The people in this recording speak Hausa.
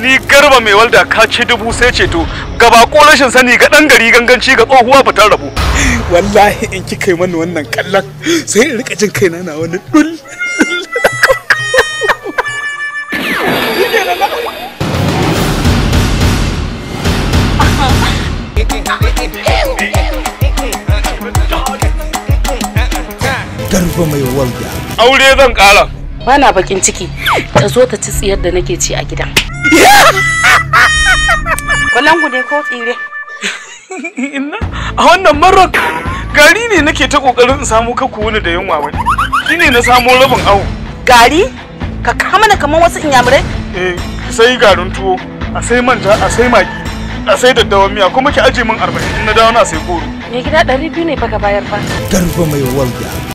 Ni Garba mai walda ka ci dubu sai ceto. Gaba ko rashin sani ga dan gari ganganci ga tsohuwa fitar rabo. Wallahi in kika yi mani wannan kallon sai in rika jin kaina na wani dul. Garba mai walda. Aure zan kara. Bana bakin ciki ta zo ta ci tsiyar da nake ci a gidan. Balangu ne ko tsire? Inna a wannan marar gari ne nake ta kokarin in samu kakku wani da yunwa wani. Shine na samo rabin awo. Gari? Ka kama na kaman wasu inyamurai? Eh, sai garin tuwo, a sai manja, a sai magi, a sai daddawa miya kuma ki aje min 40 in na dawo na sai goro. Me gida 200 ne fa ka bayar fa. Garba mai walda.